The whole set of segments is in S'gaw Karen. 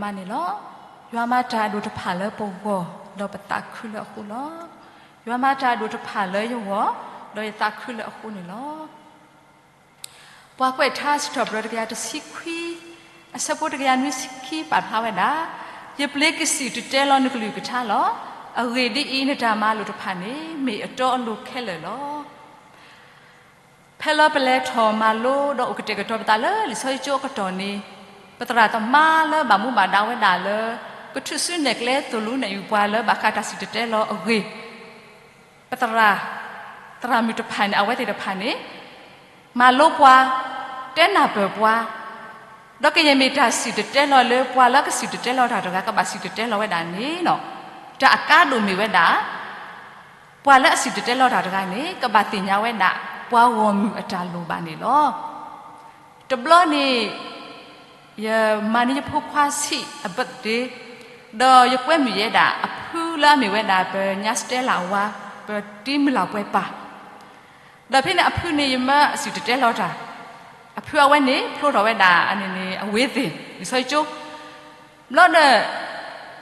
မၤန့ၣ်လီၤ. ယွၤမၤတၢ်အဒိၣ်တဖၣ်လၢပဂီၢ်, ဒီးပသးခုလၢအဃိလီၤ. ယွၤမၤတၢ်အဒိၣ်တဖၣ်လၢယဂီၢ်, ဒီးယသးခုလၢအဃိန့ၣ်လီၤ. ပှၤကွဲးထါစံးထီၣ်ပတြၢၤတကယၤတဆံခွံ, အဆၢဖိတကယၤနွံဆံခံပာ်ဖျါဝဲဒၣ်, ယပျ့ၤကစံၣ်တဲၤတဲလီၤနကလုၢ်ကထါလီၤ. အဂ့ၢ်ဒ်အံၤ, နတၢ်မၤလိာ်တဖၣ်န့ၣ် မ့ၢ်အတီအလိၤခဲလၢာ်လီၤ. ဖဲလၢပလဲၤထီၣ်မၤလိဒီးအိၣ်ကတဲာ်ကတီၤပသးလၢလံာ်စီဆှံကၠိအကတီၢ်န့ၣ်, ပသရၣ်သမါလၢဘၣ်မူဘၣ်ဒါဝဲဒၣ်လၢ ကထုးစုနဲၣ်ကျဲသိၣ်လိနဲၣ်အုၣ်ပှၤလၢဘၣ်ဃးတၢ်စံၣ်တဲၤတဲလီၤအဂ့ၢ်, ပသရၣ်, သရၣ်မုၣ်တဖၣ်န့ၣ် အဝဲသ့ၣ်တဖၣ်န့ၣ် မၤလိပှၤ, တဲနၢ်ပၢၢ်ပှၤ, ဒီးကယဲၢ်မ့ၢ်တၢ်စံၣ်တဲၤတဲလီၤလၢပှၤလၢကစံၣ်တဲၤတဲလီၤတၢ်တဂၤ ကဘၣ်စံၣ်တဲၤတဲလီၤဝဲဒၣ်န့ၣ်, တၢ်အကါဒိၣ်မ့ၢ်ဝဲဒၣ် ပှၤလၢအစံၣ်တဲၤတဲလီၤတၢ်တဂၤန့ၣ် ကဘၣ်သ့ၣ်ညါဝဲဒၣ် ပှၤဂီၢ်မုၢ်အတၢ်လိၣ်ဘၣ်န့ၣ်လီၤ. တဘျီန့ၣ် ယမၤန့ၢ်ယဖိခွါဆံးအ birthday, ဒီးယကွဲမုာ်ယဲဒၣ်အဖုလၢအမ့ၢ်ဝဲဒၣ် ပညါ Stella အဝၤ, ပတံမုၢ်လၢ်ပှဲၤပၢ်, ဒီးဖဲန့ၣ်အဖုန့ၣ် ယမၢအစံၣ်တဲၤတဲလီၤတၢ်, အဖုအဝဲန့ၣ် ဖျိထီၣ်ဝဲဒၣ်န့ၣ်န့ၣ် အဝ့သ့ၣ် လံာ်စီဆှံကၠိ, ဘျီ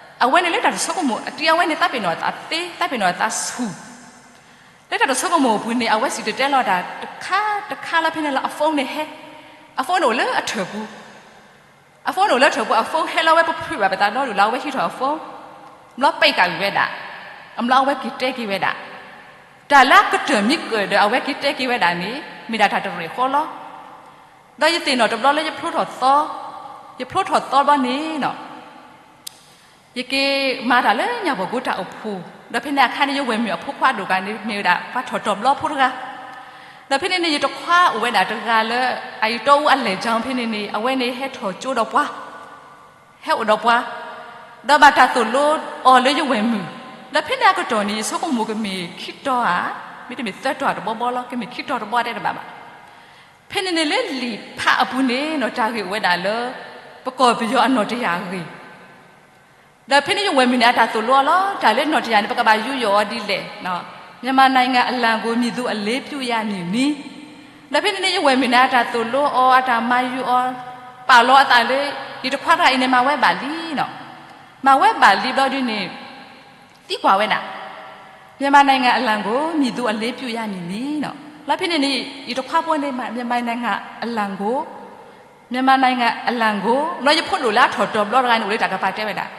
ဒီး အဝဲန့ၣ်လၢတၢ်တဆိကမိၣ် အတံၤအဝဲန့ၣ် သးပ့ၤနီၣ်အသးသ့, သးပ့ၤနီၣ်အသးဆူၣ်, လၢတၢ်တဆိကမိၣ်အပူၤန့ၣ် အဝဲစံၣ်တဲၤတဲလီၤတၢ်တခါတခါလၢဖဲန့ၣ်လၢအ phone န့ၣ်ဟဲ, အ phone န့ၣ်အိၣ်လၢအထၢၣ်ပူၤ, အ phone န့ၣ်အိၣ်လၢထၢၣ်ပူၤ, အ phone ဟဲလီၤဝဲ ပဖုးဘၣ်ပသးဒီဒူၣ်လၢအဝဲဟံးထီၣ်အ phone, ဘျီပံကၣ်ကွံာ်ဝဲဒၣ်, အဘျီအဝဲက့ၤတဲက့ၤဝဲဒၣ်, တၢ်လၢအကတၢၢ်မ့ၢ်ကၢၣ်ဒီး အဝဲက့ၤတဲက့ၤဝဲဒၣ်န့ၣ် မ့ၢ်ဒၣ်တၢ်တရ့ၣ်ဃီလီၤ. ဒီးယသ့ၣ်နီၣ်တဘျီလၢယဖျိထီၣ်သီ, ယဖျိထီၣ်သီဘျီန့ၣ် ယက့ၤမၤတၢ်လၢညၣ်ပီၣ်ကိတၢ်အိၣ်ဖှိၣ်, ဒီးဖဲန့ၣ်အခါန့ၣ် ယဝဲၢ်မုၣ်အဖိခွါဒိၣ်ဂၤန့ၣ် မ့ၢ်ဝဲဒၣ်ပှၤထီၣ်တီၤဘျီဖိတဂၤ, ဒီးဖဲန့ၣ်န့ၣ် ယတခွါအိၣ်ဝဲဒၣ်တဂၤလၢ အအံၤတီအူအလဲၢ်ကၠီဖဲန့ၣ်န့ၣ် အဝဲန့ၣ်ဟဲထီၣ်ကၠိဒီးပှၤ, ဟဲအိၣ်ဒီးပှၤ, ဒီးဘၣ်တၢ်သိၣ်လိအီၤလၢယဝဲၢ်မုၣ်, ဒီးဖဲန့ၣ်အကတီၢ်န့ၣ် ယဆိကမိၣ်ကမ့ၢ်ခံတီၤဧါ, မ့တမ့ၢ်သၢတီၤတဘီဘီလီၤ, ကမ့ၢ်ခံတီၤတဘီတဲတဘၣ်ဘၣ်. ဖဲန့ၣ်န့ၣ်လၢလံာ်ဖးအပူၤန့ၣ် တၢ်ဂ့ၢ်အိၣ်ဝဲဒၣ်လၢ ပကီၢ်ပယီၤအနီၣ်တယာ်အဂ့ၢ်, ဒီးဖဲန့ၣ်ယဝဲၢ်မုၣ်န့ၣ် အတၢ်သိၣ်လိအီၤလီၤ, တၢ်လၢနီၣ်တယာ်န့ၣ် ပကဘၣ်ယူးယီၣ်အီၤဒ်လဲၣ်, မြန်မာနိုင်ငံအလံကို မည်သူအလေးပြုရမည်နည်း, ဒီးဖဲန့ၣ်န့ၣ် ယဝဲၢ်မုၣ်န့ၣ် အတၢ်သိၣ်လိအီၤ အတၢ်မၤယူၤအီၤ, ပာ်လီၤအသးလၢ ယတခွါတဂၤအံၤန့ၣ် မၤဝဲဘၣ်လံနီၤ, မၤဝဲဘၣ်လံဘျီဒုန့ၣ် သံကွၢ်ဝဲဒၣ် မြန်မာနိုင်ငံအလံကို မည်သူအလေးပြုရမည်နည်းနီၤ, လီၤဖဲန့ၣ်န့ၣ် ယတခွါဖိန့ၣ် မြန်မာနိုင်ငံအလံကို, မြန်မာနိုင်ငံအလံကို, ဘျီယဖိဒိၣ်လၢအထီၣ်တီၤဘျီတဂၤန့ၣ် အိၣ်လၢတၢ်ကပၤတဲဝဲဒၣ်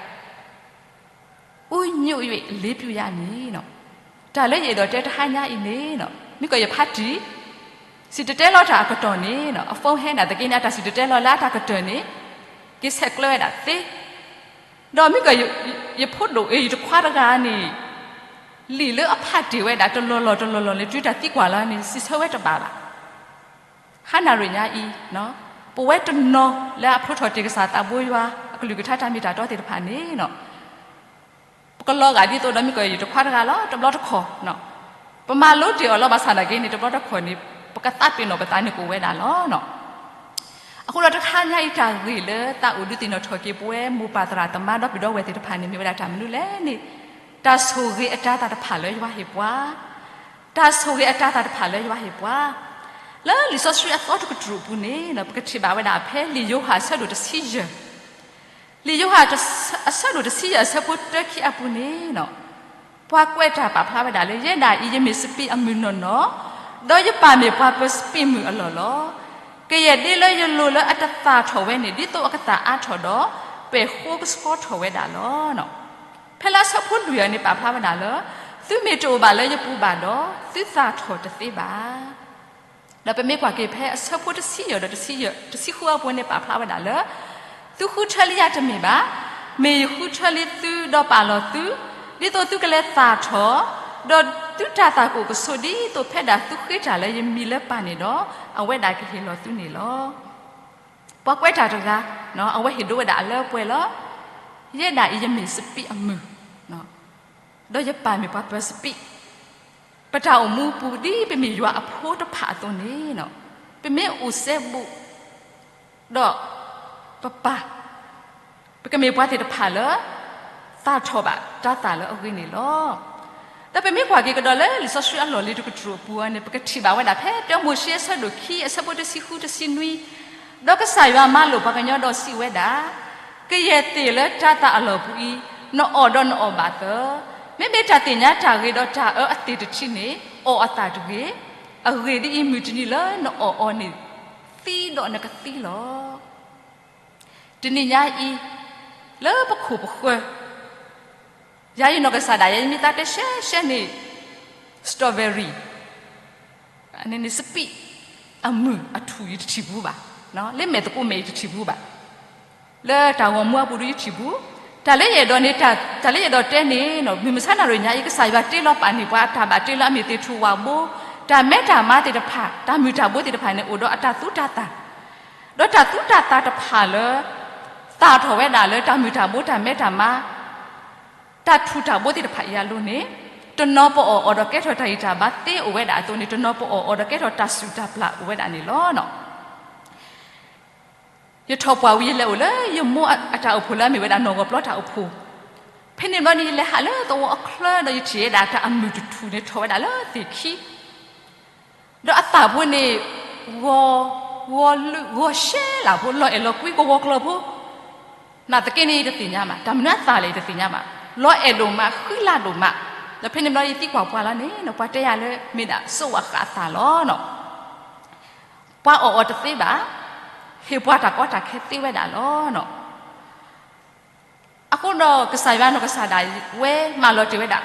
ဦးညွန့်၍ လေးပြုရမည်နီၤ, တၢ်လၢယအဲၣ်ဒိးတဲတဟါညါအံၤန့ၣ်နီၤ, မ့ၢ်ကီးယဖါတံၢ် စံၣ်တဲၤတဲလီၤတၢ်အကတီၢ်န့ၣ်နီၤ, အ phone ဟဲဒၣ်သက့န့ၣ် အတၢ်စံၣ်တဲၤတဲလီၤလၢအတၢ်ကတၢၢ်န့ၣ် က့ၤဆဲးကျၢဝဲဒၣ်သ့, ဒီးမ့ၢ်ကီး ယဖိဒိၣ်အံၤ ယတခွါတဂၤန့ၣ် လံာ်လၢအဖးတ့ၢ်ဝဲဒၣ်တလီၢ်လီၢ်တလီၢ်လီၢ်လၢ တုၤတၢ်သံကွၢ်လီၤန့ၣ် စံးဆၢဝဲတဘၣ်ဘၣ်. ဟါနၣ်ရံၣ်ညါအံၤ ပဝဲတနီၤလၢအဖျိထီၣ်တ့ၢ်ကစၢ်သးဘိယွၤ အကလုၢ်ကထါတၢ်မ့ၢ်တၢ်တီသ့ၣ်တဖၣ်န့ၣ်နီၤ, ပကလီၤဂာ်ဒ်သိးဒီး မ့ၢ်ကီးယတခွါတဂၤလီၤ တဘျီတခီၣ်, ပမၤလိတ့ၢ်အီၤလီၤဘၣ်ဆၣ်သနာ်က့န့ၣ် တဘျီတခီၣ်န့ၣ် ပကသးပ့ၤနီၣ်ပသးန့ၣ်ကအိၣ်ဝဲဒၣ်လီၤ. အဃိဒီးတဟါညါအံၤ တၢ်ဂ့ၢ်လၢသးအိၣ်ဒုးသ့ၣ်နီၣ်ထီၣ်က့ၤ ပဝဲမိၢ်ပၢ်သရၣ်သမါဒီပုၢ်ဒီဝဲၢ်သ့ၣ်တဖၣ်န့ၣ် မ့ၢ်ဝဲဒၣ်တၢ်မနုၤလဲၣ်န့ၣ်, တၢ်ဆိၣ်ဂ့ၤအတၤသၣ်တဖၣ်လၢယွၤဟ့ၣ်ပှၤ, တၢ်ဆိၣ်ဂ့ၤအတၤသၣ်တဖၣ်လၢယွၤဟ့ၣ်ပှၤ, လၢလံာ်စီဆှံအသီတကတြူၢ်အပူၤန့ၣ် ပကထံၣ်ဘၣ်ဝဲဒၣ်ဖဲလံာ်ယိၤဟၣ်အဆၢဒိၣ်တဆံယဲၢ် လံာ်ယိၤဟၣ်အဆၢဒိၣ်တဆံယဲၢ်အဆၢဖိတၢခံအပူၤန့ၣ်နီၤ, ပှၤကွဲးတၢ်ပာ်ဖျါဝဲဒၣ်လၢ ယဲဒၣ်အံၤ ယမ့ၢ်စပံးအမုၢ်နီၢ်နီၢ်, ဒီးယပၢ်မ့ၢ်ပှၤပၢၤစပံးမုၢ်အလီၢ်လီၤ. ကယဲၢ်ဒ်လၢယလိၤလၢအတသၣ်ထီၣ်ဝဲန့ၣ် ဒ်သိးအကသၣ်အါထီၣ်ဒီး ပဲာ်ဃိကဆှီထီၣ်ဝဲဒၣ်လီၤ. ဖဲလၢအဆၢဖိလွံၢ်အံၤန့ၣ် ပာ်ဖျါဝဲဒၣ်လၢ သုမ့ၢ်တအိၣ်ဘၣ်လၢယပူၤဘၣ်ဒီး သုသၣ်ထီၣ်တသ့ဘၣ်. ဒီးပမ့ၢ်ကွၢ်က့ၤဖဲအဆၢဖိတဆံယဲၢ်ဒီးတဆံဃုအပူၤန့ၣ် ပာ်ဖျါဝဲဒၣ်လၢ သုဃုထၢလံယၤတမ့ၢ်ဘၣ်, မ့ၢ်ယဃုထၢလံသုဒီးပာ်လီၤသု, ဒ်သိးသုကလဲၤသၣ်ထီၣ်, ဒီးသုတၤသၣ်ကအိၣ်ကဆိး ဒ်သိးဖဲဒၣ်သုဃ့တၢ်လၢယမံၤလၢပၢ်န့ၣ်ဒီး အဝဲဒၣ်ကဟ့ၣ်လီၤသုန့ၣ်လီၤ. ပှၤကွဲးတၢ်တဂၤ အဝဲဟ့ၣ်ဒိဝဲဒၣ်အလၢပှဲၤလီၤ. ယဲဒၣ်အံၤ ယမ့ၢ်စပံးအမုၢ် ဒီးယပၢ်မ့ၢ်ပှၤပၢၤစပံး, ပတၢ်အိၣ်မူပူၤ ဒ်ပမ့ၢ်ယွၤအဖိတဖၣ်အသိးန့ၣ်, ပမ့ၢ်အိၣ်စဲဘူး ဒီးပပၢ်, ပကမ့ၢ်ပှၤသ့ၣ်တဖၣ်လၢ သၣ်ထီၣ်ဘၣ်တၤသၣ်လၢအဂ့ၤန့ၣ်လီၤ. ဒီးပမ့ၢ်ကွၢ်က့ၤကဒီးလၢလံာ်စီဆှံအလီၢ်လံၤတကတြူၢ်အပူၤန့ၣ် ပကထံၣ်ဘၣ်ဝဲဒၣ်ဖဲ တၢမိၤၡ့အဆၢဒိၣ်ခံ အဆၢဖိတဆံဃုတဆံနွံ, ဒီးကစၢ်ယွၤမၤလိာ်ပှၤကညီဒီးစံးဝဲဒၣ်, ကယဲၢ်သ့ၣ်လၢတၤသၣ်အလီၢ်ပူၤအံၤ, နအီၣ်ဒီးနအီၣ်ဘၣ်သၢ, မ့မ့ၢ်တၢ်သ့ၣ်ညါတၢ်ဂ့ၤဒီးတၢ်အၢအသ့ၣ်တထံးန့ၣ် အီၣ်အသၣ်တဂ့ၤ. အဂ့ၢ်ဒ်အံၤ, မုၢ်တနံၤလၢနအီၣ်အီၤန့ၣ် သံဒီးနကသံလီၤ. တနံၤညါအံၤ, လၢပခိၣ်ပဃၢၤ, ယၤယနီၢ်ကစၢ်ဒၣ်ယဲ ယမ့ၢ်သးတဲရှဲရှဲန့ၣ် strawberry န့ၣ် စပံးအမုၢ်အထူၣ်ယတထံၣ်ဘူးဘၣ်, လၢမဲာ်သကိးမဲာ်ယတထံၣ်ဘူးဘၣ်, လၢတၢ်ဂီၤမူအပူၤဒီးယထံၣ်ဘူး, တၢ်လၢယအဲၣ်ဒိးန့ၣ်, တၢ်လၢယအဲၣ်ဒိးတဲန့ၣ် မုၢ်မဆါနၣ်ရံၣ်ညါအံၤ ကစၢ်ယွၤတ့လီၤပာ်န့ၢ်ပှၤအတၢ်ဘၣ်တ့လၢအမ့ၢ်သ့ၣ်ထူၣ်ဝၣ်ဘိ, တၢ်မဲတၢ်မါသ့ၣ်တဖၣ်, တၢ်မုၢ်တၢ်ဘိသ့ၣ်တဖၣ်န့ၣ် အိၣ်ဒီးအတၢ်သူတၢ်သၣ်, ဒီးတၢ်သူတၢ်သၣ်တဖၣ်လၢ သၣ်ထီၣ်ဝဲဒၣ်လၢတၢ်မုၢ်တၢ်ဘိတၢ်မဲတၢ်မါ တၢ်ထူၣ်တၢ်ဘိသ့ၣ်တဖၣ်အံၤအလိၤန့ၣ်, တနီၤပအီၣ်အီၤဒီးကဲထီၣ်တၢ်ဂံၢ်တၢ်ဘါသ့အိၣ်ဝဲဒၣ်အသိးန့ၣ် တနီၤပအီၣ်အီၤဒီးကဲထီၣ်တၢ်စုၣ်တၢ်ပျၢ်အိၣ်ဝဲဒၣ်န့ၣ်လီၤ. ယထီၣ်ပှၢ်ဝံၤယလဲၤအိၣ်လၢယမိၢ်အတၢ်အိၣ်ဖှိၣ်လၢအမ့ၢ်ဝဲဒၣ်နီၢ်ဂီၤပျီတၢ်အိၣ်ဖှိၣ်, ဖဲန့ၣ်ဘျီန့ၣ် ယလဲၤဟးလၢသဝီအချၢဒီးယထံၣ်ဝဲဒၣ်တၢ်အမုၢ်တထူၣ်န့ၣ်ထီၣ်ဝဲဒၣ်လၢသ့ၣ်ခံ ဒီးအသၣ်ဖိန့ၣ် ဂီၤ, ဂီၤလုာ်ဂီၤရှဲလၢ်ဖိ လီၤအဲၣ်လီၤကွံကဝီၤကျီၤဖိ, နာ်သက့န့ၣ်ယတသ့ၣ်ညါဘၣ်, တၢ်မနုၤအသၣ်လဲၣ်ယတသ့ၣ်ညါဘၣ်, လီၤအဲၣ်ဒိၣ်မး ဃံလၤဒိၣ်မး, ဒီးဖဲန့ၣ်ဘျီယသံကွၢ်ပှၤလီၤန့ၣ် ပှၤတဲယၤလၢမ့ၢ်ဒၣ်စိးဝးဃးအသၣ်လီၤ. ပှၤအီၣ်အီၤတသ့ဘၣ်, ဟ့ၣ်ပှၤတၢ်ကီတၢ်ခဲသ့ဝဲဒၣ်လီၤ. အဃိဒီးကစၢ်ယွၤနီၢ်ကစၢ်ဒၣ်ဝဲမၢလီၤတ့ၢ်ဝဲဒၣ်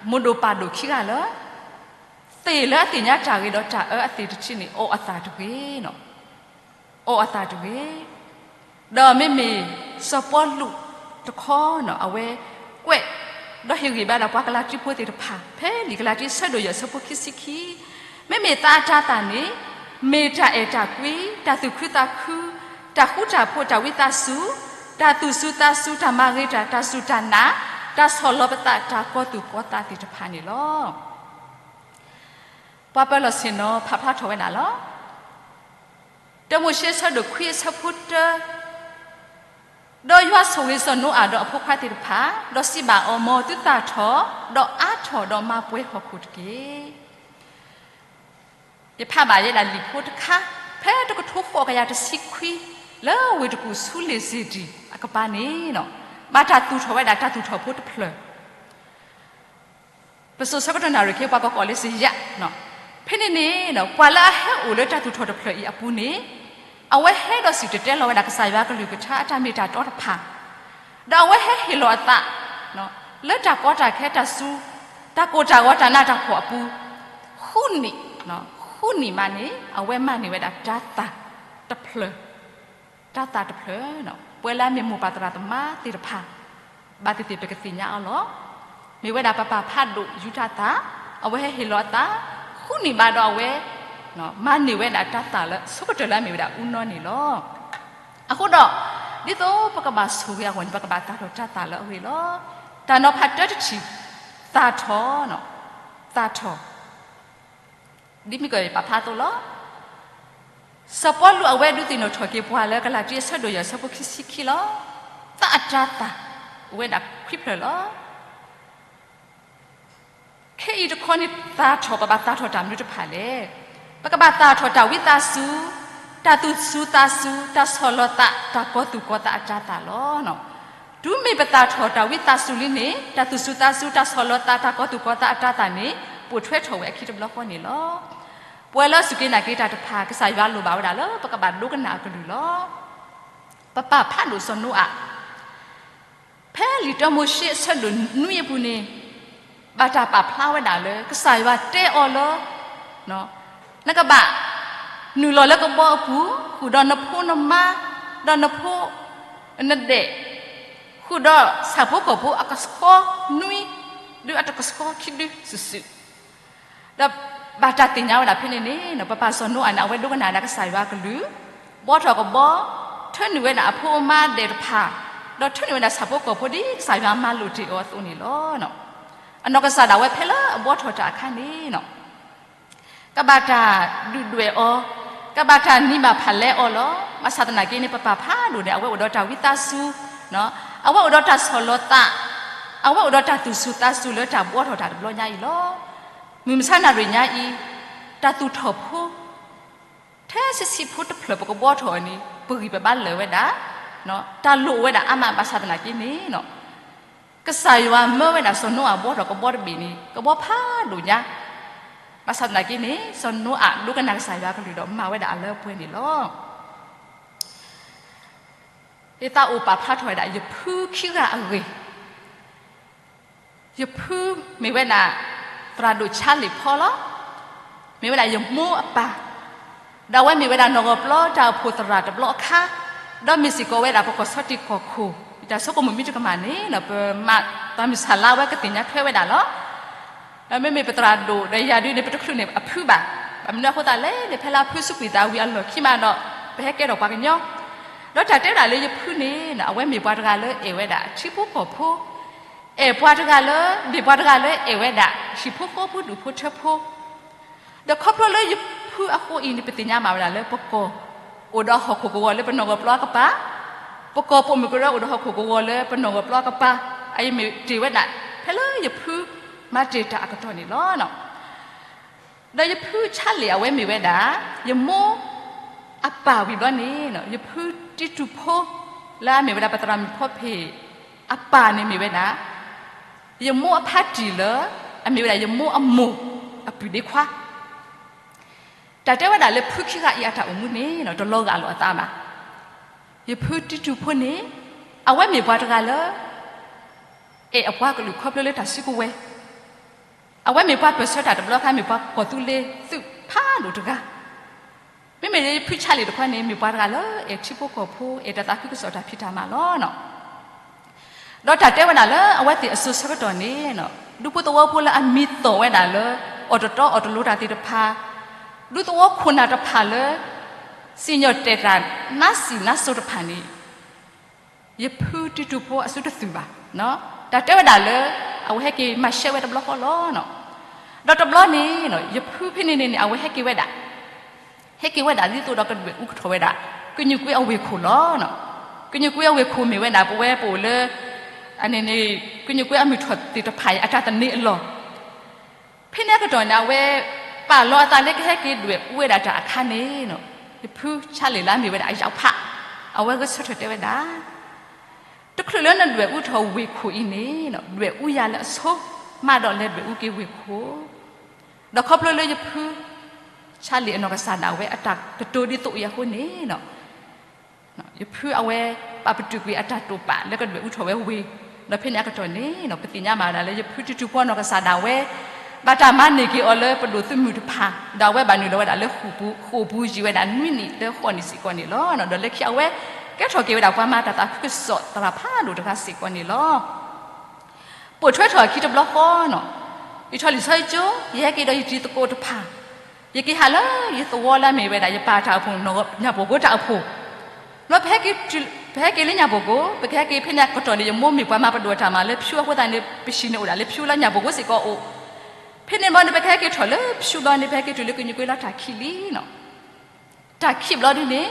မိၢ်ဒိၣ်ပၢ်ဒိၣ်ခံဂၤလၢ သ့ၣ်လၢအသ့ၣ်ညါတၢ်ဂ့ၤဒီးတၢ်အၢအသ့ၣ်တထံးန့ၣ် အီၣ်အသၣ်တဂ့ၤ, အီၣ်အသၣ်တဂ့ၤ. ဒီးမ့မ့ၢ်စီၤပီလူးတခီန့ၣ် အဝဲကွဲး ဒီးဟ့ၣ်ဂံၢ်ဘါဒီးပှၤကလၤတံဖိသ့ၣ်တဖၣ် ဖဲလံာ်ကလၤတံဆၢဒိၣ်ယဲၢ်ဆၢဖိခံဆံခံ, မ့မ့ၢ်သးအတၤသၣ်န့ၣ် မ့ၢ်တၢ်အဲၣ်တၢ်ကွံ, တၢ်သူၣ်ခုသးခု, တၢ်ဃူတၢ်ဖိး, တၢ်ဝံသးစူၤ, တၢ်သူၣ်စူၤသးစူၤ, တၢ်မၤဂ့ၤတၢ်, တၢ်စူၢ်တၢ်နာ်, တၢ်ဆီၣ်လီၤပသး, တၢ်ကီသူၣ်ကီသးသ့ၣ်တဖၣ်န့ၣ်လီၤ. ပှၤပၢၤလီၢ်ဆ့ၣ်နီၤဖးဖျါထီၣ်ဝဲဒၣ်လီၤ. တၢမိၤၡ့ဆၢဒိၣ်ခွံအဆၢဖိတၢ, ဒီးယွၤဆိၣ်ဂ့ၤစီၤနိအၤဒီးအဖိခွါသ့ၣ်တဖၣ်, ဒီးစံးဘၣ်အီၤ, မ်သုသၣ်ထီၣ်, ဒီးအါထီၣ်, ဒီးမၤပှဲၤဟီၣ်ခိၣ်တက့ၢ်. ယဖးဘၣ်ယဲဒၣ်လံာ်ဖိတခါ, ဖဲတကထိဃိးကယၤတဆံခွံ, လၢဝ့ၢ်တကူၣ်ဆူလ့ၣ်စ့ၣ်တံၣ်အကပၤန့ၣ်, ဘၣ်တၢ်သူၣ်ထီၣ်ဝဲဒၣ်တၢ်သူၣ်ထီၣ်ဖိတဖျၢၣ် ပစိၤဆၢကတီၢ်နၣ်ရံၣ်ခဲအံၤ ပှၤကကိးလၢစယး, ဖဲန့ၣ်န့ၣ် ပှၤလၢအဟဲအိၣ်လၢတၢ်သူၣ်ထီၣ်တဖျၢၣ်အံၤအပူၤန့ၣ်, အဝဲဟဲဒီးစံၣ်တဲၤတဲလီၤဝဲဒၣ်ကစၢ်ယွၤကလုၢ်ကထါအတၢ်မ့ၢ်တၢ်တီတဖၣ်, ဒီးအဝဲဟဲဟ့ၣ်လီၤအသး လၢတၢ်ကီတၢ်ခဲ တၢ်စူၤ, တၢ်ကိၢ်တၢ်ဂီၤ တၢ်နးတၢ်ဖှီၣ်အပူၤ, ဃုနံၣ်, ဃုနံၣ်မးန့ၣ် အဝဲမၤန့ၢ်ဝဲဒၣ်တၤသၣ်တဖျၢၣ်, တၤသၣ်တဖျၢၣ်, ပှၤလၢအမ့ၢ်မိၢ်ပၢ်သရၣ်သမါသ့ၣ်တဖၣ် ဘၣ်သ့ၣ်သ့ၣ်ပကသ့ၣ်ညါအီၤလီၤ. မ့ၢ်ဝဲဒၣ်ပပၢ်ဖးဒိၣ်ယူတၤသၣ်, အဝဲဟဲဟ့ၣ်လီၤအသး, ဃုနံၣ်ဘၣ်ဒီးအဝဲ မၤန့ၢ်ဝဲဒၣ်တၤသၣ်လၢအဆိကတၢၢ်လၢအမ့ၢ်ဝဲဒၣ်အူနီၢ်န့ၣ်လီၤ. အဃိဒီး ဒ်သိးပကဘၣ်ဆိၣ်ဂ့ၤအဂီၢ်န့ၣ် ပကဘၣ်သၣ်ထီၣ်တၤသၣ်လၢအဂ့ၢ်လီၤ. တၢ်နီၤဖးတၢတထံၣ်, သၣ်ထီၣ်, သၣ်ထီၣ် ဒ်မ့ၢ်ကပာ်ဖျါအသိးလီၤ. စီၤပီလူးအဝဲဒုးသ့ၣ်နီၣ်ထီၣ်က့ၤပှၤလၢကလၤတံအဆၢဒိၣ်ယဲၢ်အဆၢဖိခံဆံခံလီၤ. သးအတၤသၣ် အိၣ်ဝဲဒၣ်ခွံဖျၢၣ်လီၤ. ခဲအံၤတခီန့ၣ် သၣ်ထီၣ် ပဘၣ်သၣ်ထီၣ်တၢ်မနုၤတဖၣ်လဲၣ်. ပကဘၣ်သၣ်ထီၣ်တၢ်ဝံသးစူၤ, တၢ်သူၣ်စူၤသးစူၤ, တၢ်ဆီၣ်လီၤသး, တၢ်ကီသူၣ်ကီသးအတၤသၣ်လီၤ. တုၤမ့ၢ်ပသၣ်ထီၣ်တၢ်ဝံသးစူၤလံန့ၣ် တၢ်သူၣ်စူၤသးစူၤ, တၢ်ဆီၣ်လီၤသး, တၢ်ကီသူၣ်ကီသးအတၤသၣ်န့ၣ် ပိာ်ထွဲထီၣ်ဝဲအခံတဘျီဃီန့ၣ်လီၤ. ပဝဲလၢစူၢ်က့ၤနာ်က့ၤတၢ်တဖၣ် ကစၢ်ယွၤလိၣ်ဘၣ်ဝဲဒၣ်လၢပကဘၣ်ဒိကနၣ်အကလုၢ်လီၤ. ပပၢ်ဖးဒိၣ်စီၤနိအၤ ဖဲလံာ်တၢမိၤၡ့အဆၢဒိၣ်နွံအပူၤန့ၣ် ဘၣ်တၢ်ပာ်ဖျါဝဲဒၣ်လၢ ကစၢ်ယွၤတဲအီၤလၢ နကဘၣ် နုာ်လီၤလၢကဘီအပူၤ ဃုာ်ဒီးနဖိနမါ ဒီးနဖိနဒဲး ဃုာ်ဒီးဆၣ်ဖိကီၢ်ဖိအကဆှီနွံ ဒီးအတကဆှီခံဒုစုာ်စုာ် ဒီးဘၣ်တၢ်သ့ၣ်ညါဝဲဒၣ်ဖဲန့ၣ်န့ၣ် ပပၢ်စီၤနိအၤန့ၣ် အဝဲဒိကနၣ်ဝဲဒၣ်ကစၢ်ယွၤအကလုၢ်, ဘှီထီၣ်ကဘီ, ထၢနုာ်ဝဲဒၣ်အဖိအမါဒဲးတဖၣ်, ဒီးထၢနုာ်ဝဲဒၣ်ဆၣ်ဖိကီၢ်ဖိဒ်ကစၢ်ယွၤမၤလိာ်တ့ၢ်အီၤအသိးန့ၣ်လီၤ. အနီၢ်ကစၢ်ဒၣ်ဝဲဖဲလၢအဘှီထီၣ်တၢ်အခါန့ၣ် ကဘၣ်တၢ်ဒုၣ်ဒွဲၣ်အီၤ, ကဘၣ်တၢ်နံၤဘၣ်ဖးလဲအီၤလီၤ. ဘၣ်ဆၣ်သနာ်က့န့ၣ် ပပၢ်ဖးဒိၣ်န့ၣ် အဝဲအိၣ်ဒီးတၢ်ဝံသးစူၤ, အဝဲအိၣ်ဒီးတၢ်ဆီၣ်လီၤသး, အဝဲအိၣ်ဒီးတၢ်သူၣ်စူၤသးစူၤလၢတၢ်ဘှီထီၣ်တၢ်တဘျီညါအံၤလီၤ. မုၢ်မဆါနၣ်ရံၣ်ညါအံၤ တၢ်သူၣ်ထီၣ်ဖိ ထဲဆံးဆံးဖိတဖျၢၣ်ပကဘှီထီၣ်အီၤန့ၣ် ပဂံၢ်ပဘါလၢာ်ဝဲဒၣ်, တၢ်လိၣ်ဝဲဒၣ်အါမး ဘၣ်ဆၣ်သနာ်က့န့ၣ် ကစၢ်ယွၤမၢဝဲဒၣ်စီၤနိအၤဘှီထီၣ်ကဘီတဘ့ၣ်န့ၣ် ကဘီဖးဒိၣ်ညါ, ဘၣ်ဆၣ်သနာ်က့န့ၣ် စီၤနိအၤဒိကနၣ်ကစၢ်ယွၤအကလုၢ်ဒီးမၤဝဲဒၣ်အလၢအပှဲၤန့ၣ်လီၤ. ယသးအိၣ်ပာ်ဖျါထီၣ်ဝဲဒၣ် ယဖုခံဂၤအဂ့ၢ်, ယဖုမ့ၢ်ဝဲဒၣ် သရၣ်ဒိၣ်ဆါလံၣ်ဖီလီၤ. မ့ၢ်ဝဲဒၣ်ယမိၢ်အပၢ်, ဒီးအဝဲမ့ၢ်ဝဲဒၣ်နီၢ်ဂီၤပျီတၢ်အိၣ်ဖှိၣ်သရၣ်တဘျီအခါ, ဒီးမ့ၢ်စ့ၢ်ကီးဝဲဒၣ်ပကီၢ်ဆီၣ်တံၢ်ကီၢ်ခိၣ် တၢ်ဆိကမိၣ်မ့ၢ်တကမၣ်န့ၣ် ပမၤတၢ်မုၢ်ဆါလါဝဲကသ့ၣ်ညါထွဲဝဲဒၣ်လီၤ. ဒီးမ့မ့ၢ်ပသရၣ်ဒိၣ်ဒီးယၤဒုန့ၣ် ပတချုးန့ၣ်အဖုဘၣ်. ဘၣ်မနုၤအဃိသတးလဲၣ်န့ၣ် ဖဲလၢအဖုစူးကွံာ်သးဝံၤအလီၢ်ခံမးဒီး ပဟဲကဲထီၣ်ပှၤကညီ, ဒီးတၢ်တဲဝဲဒၣ်လၢယဖုန့ၣ် အဝဲမ့ၢ်ပှၤတဂၤလၢအဲၣ်ဝဲဒၣ်အထံဖိကီၢ်ဖိ, အဲၣ်ပှၤတဂၤလၢ မ့ၢ်ပှၤတဂၤလၢအဲၣ်ဝဲဒၣ် ဟံၣ်ဖိဃီဖိဒူၣ်ဖိထၢဖိ, ဒီးခီဖျိလၢယဖုအဃိအံၤန့ၣ် ပသ့ၣ်ညါမးဝဲဒၣ်လၢပကီၢ် အိၣ်ဒီးဟီၣ်ခိၣ်ကဝီၤလၢပနီၢ်ဂီၤပျီအကပၤ, ပကီၢ်ပိာ်မုၣ်ကရၢအိၣ်ဒီးဟီၣ်ခိၣ်ကဝီၤလၢပနီၢ်ဂီၤပျီအကပၤ, အအံၤမ့ၢ်တ့ၢ်ဝဲဒၣ် ဖဲလၢယဖုမၤတ့ၢ်တၢ်အကတီၢ်န့ၣ်လီၤ. ဒီးယဖုဆါလံၣ်အဝဲမ့ၢ်ဝဲဒၣ် ယမိၢ်အပၢ်ဝံၤဘျီန့ၣ် ယဖုတံတူၢ်ဖိ လၢအမ့ၢ်ဝဲဒၣ်ပသရၣ်မုၣ်ဖီဖ့ၣ် အပၢ်န့ၣ်မ့ၢ်ဝဲဒၣ် ယမိၢ်အဖါတံၢ်လၢ အမ့ၢ်ဝဲဒၣ်ယမိၢ်အမိၢ်အပုၢ်ဒ့ခွါ, တၢ်တဲဝဲဒၣ်လၢဖုခံဂၤအံၤအတၢ်အိၣ်မူန့ၣ် တလီၤဂာ်လိာ်အသးဘၣ်. ယဖုတံတူၢ်ဖိန့ၣ် အဝဲမ့ၢ်ပှၤတဂၤလၢ အဲၣ်အပှၤကလုာ်ခီဖျိလၢတၢ်စုကဝဲၤ, အဝဲမ့ၢ်ပှၤပၢၢ်ဆၢတၢ်တဘျီခါ မ့ၢ်ပှၤကီၢ်သူလ့ၤသုးဖးဒိၣ်တဂၤ, မ့မ့ၢ်လၢယဖုဆါလံၣ်တခီန့ၣ် မ့ၢ်ပှၤတဂၤလၢအဲၣ်ထံဖိကီၢ်ဖိ အဲၣ်တၢ်သးခုကစီၣ်တၢ်ဖံးတၢ်မၤလီၤ. ဒီးတၢ်တဲဝဲဒၣ်လၢအဝဲသ့ၣ်အစိၤဆၢကတီၢ်န့ၣ် ဒူဖိသဝီဖိလၢအမံၤသီၣ်ဝဲဒၣ်လၢ အီၣ်တတီအီၣ်တလိၤတၢ်သ့ၣ်တဖၣ်, ဒူသဝီခိၣ်နၢ်တဖၣ်လၢ စံၣ်ညီၣ်တဲာ်တၢ်နါစံၣ်နါစိၤတဖၣ်န့ၣ် ယဖုတံတူၢ်ဖိအစုတသုးဘၣ်. တၢ်တဲဝဲဒၣ်လၢ အဝဲဟဲက့ၤမၤရှဲဝဲတဘျီဃီလီၤ. ဒီးတဘျီန့ၣ် ယဖုဖဲန့ၣ်န့ၣ်န့ၣ် အဝဲဟဲက့ၤဝဲဒၣ် ဟဲက့ၤဝဲဒၣ်ဒ်သိးဒီးကဒွဲၣ်အူကထီၣ်ဝဲဒၣ် ကညူၢ်ကွ့အဝ့ၢ်ခိၣ်လီၤ. ကညူၢ်ကွ့အဝ့ၢ်ခိၣ်မ့ၢ်ဝဲဒၣ် ပဝဲပအိၣ်လၢ အန့ၣ်န့ၣ် ကညူၢ်ကွ့အမုၢ်ထီၣ်သ့ၣ်တဖၣ်အံၤ အတၢ်သန့ၤအလီၢ် ဖဲန့ၣ်အကတီၢ်န့ၣ် အဝဲပာ်လီၤအသးလၢကဟဲက့ၤဒွဲၣ်အူဝဲဒၣ်တၢ်အခါန့ၣ် ယဖုဆါလံၣ်လၢအမ့ၢ်ဝဲဒၣ်အယၣ်ဖး အဝဲဂဲၤဆၢထၢၣ်တဲဝဲဒၣ် တချုးလၢနဒွဲၣ်အူထီၣ်ဝ့ၢ်ခိၣ်အံၤန့ၣ် ဒွဲၣ်အူယၤလၢအဆိ မးဒီးလဲၤဒွဲၣ်အူက့ၤဝ့ၢ်ခိၣ်, ဒီးခီဖျိလၢယဖု ဆါလံၣ်အနီၢ်ကစၢ်ဒၣ်ဝဲအတၢ်ကတိၤဒ်သိးအံၤအဃိန့ၣ် ယဖုအဝဲ ပာ်ပတုာ်ကွံာ်အတၢ်တိာ်ပာ်လၢကဒွဲၣ်အူထီၣ်ဝဲဝ့ၢ်, ဒီးဖဲန့ၣ်အကတီၢ်န့ၣ် ပသ့ၣ်ညါမးဝဲဒၣ်လၢယဖုတံတူၢ်ဖိနီၢ်ကစၢ်ဒၣ်ဝဲ ဘၣ်တၢ်မၤန့ၢ်က့ၤအီၤလၢပဒိၣ်သုးမုၢ်တဖၣ်, ဒီးအဝဲဘၣ်နုာ်လီၤဝဲဒၣ်လၢဃိာ်ပူၤ ဃိာ်ပူၤယံာ်ဝဲဒၣ်နွံနံၣ်လၢဃိးနံၣ်စ့ၢ်ကီးန့ၣ်လီၤ. ဒီးလၢခံအဝဲ ကဲထီၣ်က့ၤဝဲဒၣ်ပှၤမၤတၢ်သးခုကစီၣ်သရၣ်ဖးဒိၣ်တဂၤစ့ၢ်ကီးန့ၣ်လီၤ. ပိာ်ထွဲထီၣ်အခံတဘျီဃီန့ၣ် ယထီၣ်လံာ်ဆီယကၠိ ယဟဲက့ၤဒီးယတံၤသကိးတဖၣ်, ယက့ၤဟးလၢယသဝီလၢအမ့ၢ်ဝဲဒၣ် ယပၢ်တၢ်အိၣ်ဖှိၣ် ညၣ်ပိာ်ကိတၢ်အိၣ်ဖှိၣ်, ဒီးပဟဲက့ၤလၢညၣ်ပိာ်ကိ ပကဟဲက့ၤဖဲန့ၣ်အကတီၢ်န့ၣ် ယမိၢ်မ့ၢ်ပှၤမၤပဒိၣ်အတၢ်မၤလၢဖၠူအဃိသတးန့ၣ် ပဟံးန့ၢ်အိၣ်ဒၣ်လၢဖၠူလၢညၣ်ပိာ်ကိစ့ၢ်ကီးအိၣ်, ဖဲန့ၣ်ဘျီန့ၣ် ပကဟဲက့ၤထီၣ်လၢဖၠူဘျီန့ၣ် ပဟဲက့ၤတုၤလၢကညူၢ်ကွ့လၢတၢ်ခံးလံန့ၣ် တၢ်ခံးဘျီဒုန့ၣ်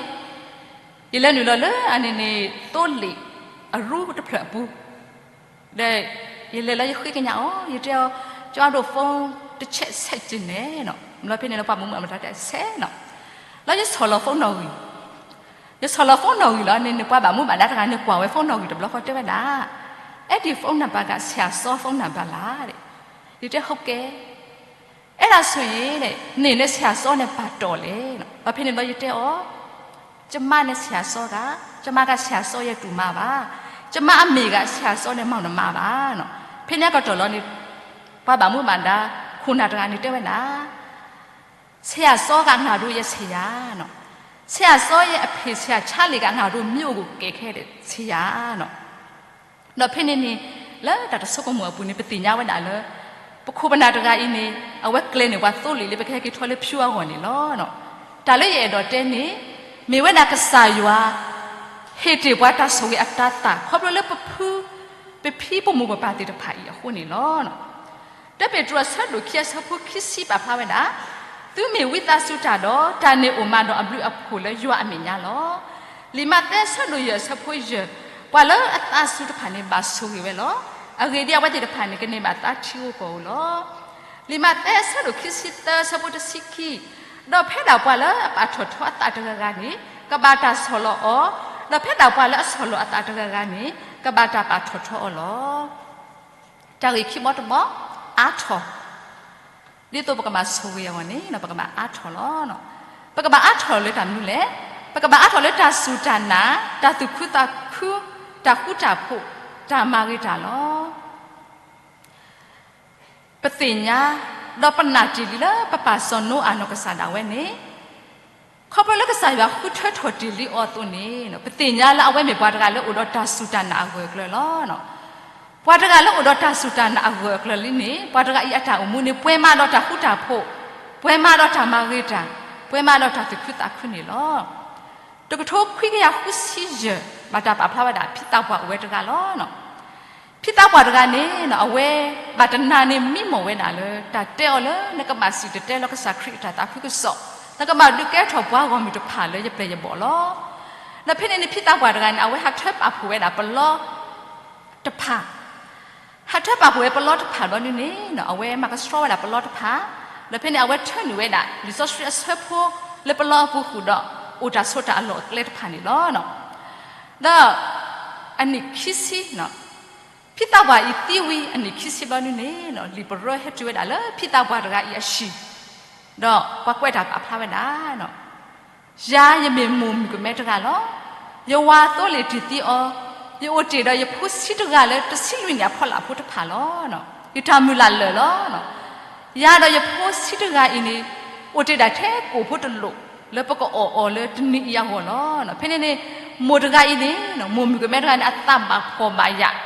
ယလဲၤနုာ်လီၤလၢအန့ၣ်န့ၣ် သိလ့ၣ်အရူတဖျၢၣ်အပူၤ, ဒီးယလဲၤလၢယဃ့ကညးအီၤ ယတဲအီၤ ကၠီဒိၣ် phone တဆဲးဆဲးက့ၤန့ၣ်, ဘျီဖဲန့ၣ်လၢပှၤဘၣ်မူဘၣ်ဒါတဲဆဲးန့ၣ်, လၢယဆီၣ်လီၤ phone နီၣ်ဂံၢ်, ယဆီၣ်လီၤ phone နီၣ်ဂံၢ်လီၤန့ၣ်န့ၣ် ပှၤဘၣ်မူဘၣ်ဒါတဂၤန့ၣ် ကွၢ်ဝဲ phone နီၣ်ဂံၢ်တဘျီဃီတဲဝဲဒၣ်, အဲၣ်ဒိး phone နံပါတ်က ဆရာစော phone နံပါတ်လဲၣ်, ယတဲ ဟုတ်ကဲ့ အဲ့ဒါဆိုရင် နင်နဲ့ဆရာစောနဲ့ ဘာတော်လဲၣ်, ဘၣ်ဖဲန့ၣ်ဘျီယတဲအီၤ, ကျွန်မနဲ့ဆရာစောက ကျွန်မက ဆရာစောရဲ့တူမပါ, ကျွန်မအမေက ဆရာစောနဲ့မောင်နှမပါ, ဖဲန့ၣ်အကတီၢ်လီၤန့ၣ် ပှၤဘၣ်မူဘၣ်ဒါ ခိၣ်နၢ်တဂၤန့ၣ်တဲဝဲဒၣ်, ဆရာစောက ငါတို့ရဲ့ဆရာ, ဆရာစောရဲ့အဖေ ဆရာချါလံက ငါတို့မြို့ကိုကယ်ခဲ့တဲ့ဆရာ, ဒီးဖဲန့ၣ်န့ၣ် လၢတၢ်တဆိကမိၣ်အပူၤန့ၣ် ပသ့ၣ်ညါဝဲဒၣ်လၢ ပခိၣ်ပနၢ်တဂၤအံၤန့ၣ် အဝဲကျဲၤန့ၢ်ပှၤသိလ့ၣ်လၢပကဟဲက့ၤထီၣ်လၢဖၠူအဂီၢ်န့ၣ်လီၤ. တၢ်လၢယအဲၣ်ဒိးတဲန့ၣ် မ့ၢ်ဝဲဒၣ်ကစၢ်ယွၤ ဟ့ၣ်တ့ၢ်ပှၤတၢ်ဆိၣ်ဂ့ၤအတၤသၣ် ခီဖျိလၢပဖု ပဖံပမိၢ်ပပၢ်သ့ၣ်တဖၣ်အံၤအဃိန့ၣ်လီၤ. တၢပ့းတရူးအဆၢဒိၣ်ခံအဆၢဖိခံဆံပာ်ဖျါဝဲဒၣ်, သုမ့ၢ်ဝံသးစူၤတၢ်ဒီး တၢ်န့ၣ်အိၣ်မးဒီးအဘျုးအဖှိၣ်လၢယွၤအမဲာ်ညါလီၤ. လံာ်မးသဲအဆၢဒိၣ်ယဲၢ်အဆၢဖိယဲၢ်, ပှၤလၢအသးစူၤတဖၣ်န့ၣ် ဘၣ်ဆိၣ်ဂ့ၤဝဲလီၤ. အဂ့ၢ်ဒ်အံၤ အဝဲသ့ၣ်တဖၣ်န့ၣ် ကန့ၢ်ဘၣ်သးထံဧိၤကီၢ်ဧိၤလီၤ. လံာ်မးသဲအဆၢဒိၣ်ခံဆံသၢအဆၢဖိတဆံခံ, ဒီးဖဲဒၣ်ပှၤလၢအပာ်ထီၣ်ထီအသးတဂၤဂၤန့ၣ် ကဘၣ်တၢ်ဆီၣ်လီၤအီၤ ဒီးဖဲဒၣ်ပှၤလၢအဆီၣ်လီၤအသးတဂၤဂၤန့ၣ် ကဘၣ်တၢ်ပာ်ထီၣ်ထီအီၤလီၤ. တၢ်ဂ့ၢ်ခံဘီတဘီ, အါထီၣ်, ဒ်သိးပကဘၣ်ဆိၣ်ဂ့ၤအဂီၢ်န့ၣ် ပကဘၣ်အါထီၣ်လီၤ. ပကဘၣ်အါထီၣ်လၢတၢ်မနုၤလဲၣ်. ပကဘၣ်အါထီၣ်လၢတၢ်စူၢ်တၢ်နာ်, တၢ်သူၣ်ခုသးခု, တၢ်ဃူတၢ်ဖိး, တၢ်မၤဂ့ၤတၢ်လီၤ. ပသ့ၣ်ညါ, ဒီးပနာ်တ့ၢ်လံလၢပပၢ်စီၤနိအၤနီၢ်ကစၢ်ဒၣ်ဝဲန့ၣ်, ခီဖျိလၢကစၢ်ယွၤဃုထၢထီၣ်တ့ၢ်လံအီၤအသိးန့ၣ်, ပသ့ၣ်ညါလၢအဝဲမ့ၢ်ပှၤတဂၤလၢအိၣ်ဒီးတၢ်စူၢ်တၢ်နာ်အဂၢၢ်အကျၢၤလီၤ. ပှၤတဂၤလၢအိၣ်ဒီးတၢ်စူၢ်တၢ်နာ်အဂၢၢ်အကျၢၤလံန့ၣ် ပှၤတဂၤအံၤအတၢ်အိၣ်မူန့ၣ် ပှဲၤမးဒီးတၢ်ဃူတၢ်ဖိး, ပှဲၤမးဒီးတၢ်မၤဂ့ၤတၢ်, ပှဲၤမးဒီးတၢ်သူၣ်ခုသးခုန့ၣ်လီၤ. တကထိခွံကယၤဃုဆံယဲၢ် ဘၣ်တၢ်ပာ်ဖျါဝဲဒၣ် ဖံသးပှၢ်အိၣ်ဝဲတဂၤလီၤ. ဖံသးပှၢ်တဂၤန့ၣ် အဝဲဘၣ်တနၤန့ၣ်မံမီၢ်ဝဲဒၣ်လၢ တၢ်တဲအီၤလၢ နကဘၣ်စံၣ်တဲၤတဲလီၤကစၢ်ခရံာ်အတၢ်သးခုကစီၣ်, နကဘၣ်ဒုးကဲထီၣ်ပှၤဂီၢ်မုၢ်တဖၣ်လၢယပျဲၢ်ယဘီၣ်လီၤ. ဒီးဖဲန့ၣ်န့ၣ် ဖံသးပှၢ်တဂၤန့ၣ် အဝဲဟးထၢပာ်ဖှိၣ်ဝဲဒၣ်ပလီ တဖၣ်, ဟးထၢပာ်ဖှိၣ်ဝဲပလီတဖၣ်ဘျီဒုန့ၣ် အဝဲမၤကဆှီဝဲဒၣ်ပလီတဖၣ်, ဒီးဖဲန့ၣ် အဝဲထၢနုာ်ဝဲဒၣ် လံာ်စီဆှံအဆၢဖိလၢပလီအပူၤဃုာ်ဒီး အိၣ်တၢ်ဆိးတၢ်အလီၢ်အကျဲတဖၣ်န့ၣ်လီၤ. ဒီးအနံၣ်ခံဆံ, ဖံသးပှၢ်အံၤသံဝံၤအနံၣ်ခံဆံဘျီဒုန့ၣ် လံာ်ပရၢဟဲတုၤဝဲဒၣ်လၢဖံသးပှၢ်တဂၤအံၤအဟံၣ်, ဒီးပှၤကွဲးတၢ်ပာ်ဖျါဝဲဒၣ် ယၤယမ့ၢ်မိၢ်မုၣ်ကမဲတဂၤလီၤ. ယဝၤသိလ့ၣ်တံၢ်သံအီၤ, ယအိၣ်တ့ၢ်ဒီးယဖိဆံးတဂၤလၢတဆံလွံၢ်နံၣ်အဖီလာ်ဖိတဖၣ်လီၤ. ယတၢ်မုၢ်လၢ်လၢာ်လီၤ. ယၤဒီးယဖိဆံးတဂၤအံၤန့ၣ် အိၣ်တ့ၢ်ဒၣ်ထဲကိၣ်ဖိတလိာ် လၢပကအီၣ်အီၤလၢတနံၤအံၤအဂီၢ်လီၤ. ဖဲန့ၣ်န့ၣ် မိၢ်တဂၤအံၤန့ၣ် မိၢ်မုၣ်ကမဲတဂၤန့ၣ် အသးဘၣ်ဖှီၣ်ဘၣ်ယာ်,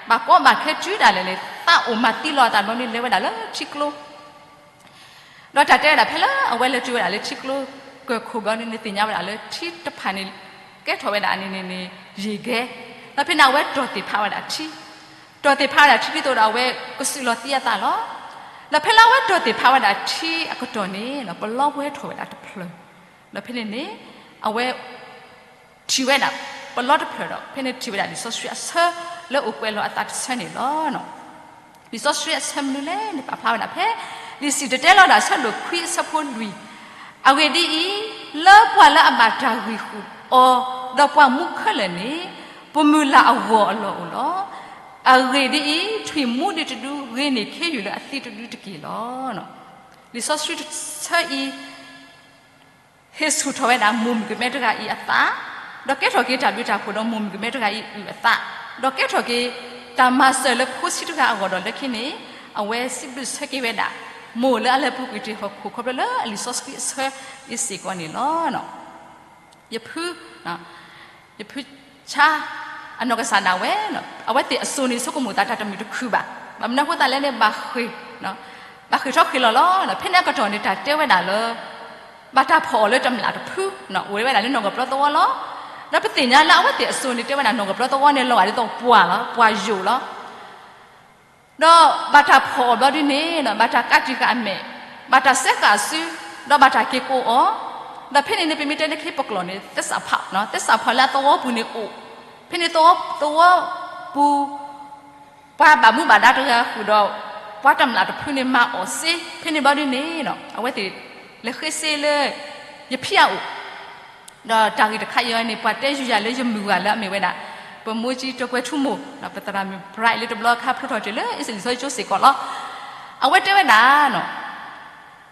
ဘၣ်ကီဘၣ်ခဲတုၤဒၣ်လဲာ်န့ၣ် သးအိၣ်မၤသံလီၤအသးဘျီန့ၣ် လဲၤဝဲဒၣ်လၢထံကျိ ဒီးတၢ်တဲဝဲဒၣ်ဖဲလၢအဝဲလဲၤတုၤဝဲဒၣ်လၢထံကျိကၢၢ်ခိၣ်ဘျီန့ၣ် သ့ၣ်ညါဝဲဒၣ်လၢထံတဖၣ်န့ၣ် ကဲထီၣ်ဝဲဒၣ်န့ၣ်န့ၣ်န့ၣ် ယံာ်ဂဲၤ, ဒီးဖဲန့ၣ် အဝဲတီၢ်သ့ၣ်ဖးဝဲဒၣ်ထံ, တီၢ်သ့ၣ်ဖးဝဲဒၣ်ထံဒ်သိးဒီးအဝဲကစုးလီၤသံအသးလီၤ. ဒီးဖဲလၢအဝဲတီၢ်သ့ၣ်ဖးဝဲဒၣ်ထံအကတီၢ်န့ၣ် ပလီဝဲထီၣ်ဝဲဒၣ်တဖျၢၣ်, ဒီးဖဲန့ၣ်န့ၣ် အဝဲ ထံၣ်ဝဲဒၣ်ပလီတဖျၢၣ်ဒီး ဖဲန့ၣ်ထံၣ်ဝဲဒၣ်လံာ်စီဆှံအဆၢလၢအိၣ်ကွဲးလီၤအသးတဆၢန့ၣ်လီၤ. လံာ်စီဆှံအဆၢမနုၤလဲၣ်န့ၣ် ပာ်ဖျါဝဲဒၣ်ဖဲ လံာ်စံၣ်တဲၤတဲလီၤဒၣ်အဆၢဒိၣ်ခွံအဆၢဖိလွံၢ်, အဂ့ၢ်ဒ်အံၤ, လၢပှၤလၢအဘၣ်တၢ်ဂံၢ်ဃုာ်အီၤ ဒီးပှၤမူခဲလၢာ်န့ၣ် ပမုၢ်လၢ်အဂီၢ်အလီၢ်အိၣ်လီၤ. အဂ့ၢ်ဒ်အံၤ, ထွံၣ်မူဒံးတဒု ဂ့ၤန့ၢ်ခ့ယုၢ်လၢအသံတဒုတက့ၢ်လီၤ. လံာ်စီဆှံတဆၢအံၤ ဟ့ၣ်ဆူၣ်ထီၣ်ဝဲဒၣ်မိၢ်မုၣ်ကမဲတဂၤအံၤအသး, ဒီးကဲထီၣ်က့ၤတၢ်ဘျုးတၢ်ဖှိၣ်ဒီးမိၢ်မုၣ်ကမဲတဂၤအံၤအုၣ်အသး, ဒီးကဲထီၣ်က့ၤတၢ်မၤစၢၤလၢဖိဆံးတဂၤအဂီၢ်ဒီးလၢခံန့ၣ် အဝဲစံးဘျုးဆၢက့ၤဝဲဒၣ် မိၢ်လၢအလဲၤပူၤကွံာ်တ့ၢ်ဟီၣ်ခိၣ်ခီဖျိလၢအလံာ်စီဆှံအဆၢအံၤစ့ၢ်ကီးန့ၣ်လီၤ. ယဖု ယဖုဆါ အနီၢ်ကစၢ်ဒၣ်ဝဲ အဝဲသ့ၣ်အစိၤန့ၣ် ဆိကမိၣ်သးတၢ်တမုာ်တခုၣ်ဘၣ်. ဘၣ်မနုၤအဃိသတးလဲၣ်န့ၣ် ဘၣ်ဃ့ၢ်ထီၣ်ဃ့ၢ်လီၤလီၤ. ဖဲန့ၣ်အကတီၢ်န့ၣ် တၢ်တဲဝဲဒၣ်လၢ ဘၣ်တၢ်ဖီၣ်အီၤလၢတမျၢ်တဖု အိၣ်ဝဲဒၣ်လၢနီၢ်ကပျီသဝီလီၤ. ဒီးပသ့ၣ်ညါလၢအဝဲသ့ၣ်အစိၤန့ၣ် တဲဝဲဒၣ်နီၢ်ကပျီသဝီန့ၣ် လီၤဂာ်ဒ်သိးပှၢ်လီၤ, ပှၢ်ယိာ်လီၤ. ဒီးဘၣ်တၢ်ဖီၣ်အီၤဘျီဒ်န့ၣ် ဘၣ်တၢ်ကးတံာ်ဃာ်အမဲာ်, ဘၣ်တၢ်စဲဃာ်အစု, ဒီးဘၣ်တၢ်က့ၤကိးအီၤ, ဒီးဖဲန့ၣ်န့ၣ် ပမ့ၢ်တဲလၢခံပကျိာ်န့ၣ် သစ္စာဖောက်, သစ္စာဖောက်လၢအသဝီပူၤန့ၣ်အိၣ်, ဖဲန့ၣ်သဝီပူၤ ပှၤဘၣ်မူဘၣ်ဒါတဂၤဃုာ်ဒီး ပှၤတမျၢ်တဖုန့ၣ်မၤအီၣ်စ့, ဖဲန့ၣ်ဘျီဒ်န့ၣ် အဝဲသ့ၣ်လဲၤဃ့စ့လၢ ယဖံအအိၣ် ဒီးတၢ်ဂ့ၢ်တခါအံၤန့ၣ် ပှၤတဲယုာ်ယၤလၢယမုၢ်ဂၤလၢအမ့ၢ်ဝဲဒၣ် ပမိၢ်ကၠံ တီကွဲၤထူမိၢ်, ပသရၣ်မုၣ် bright လၢတဘျီအခါဖျိထီၣ်က့ၤလၢအ့စလံာ်စီဆှံကၠိစ့ၢ်ကီးလီၤ. အဝဲတဲဝဲဒၣ်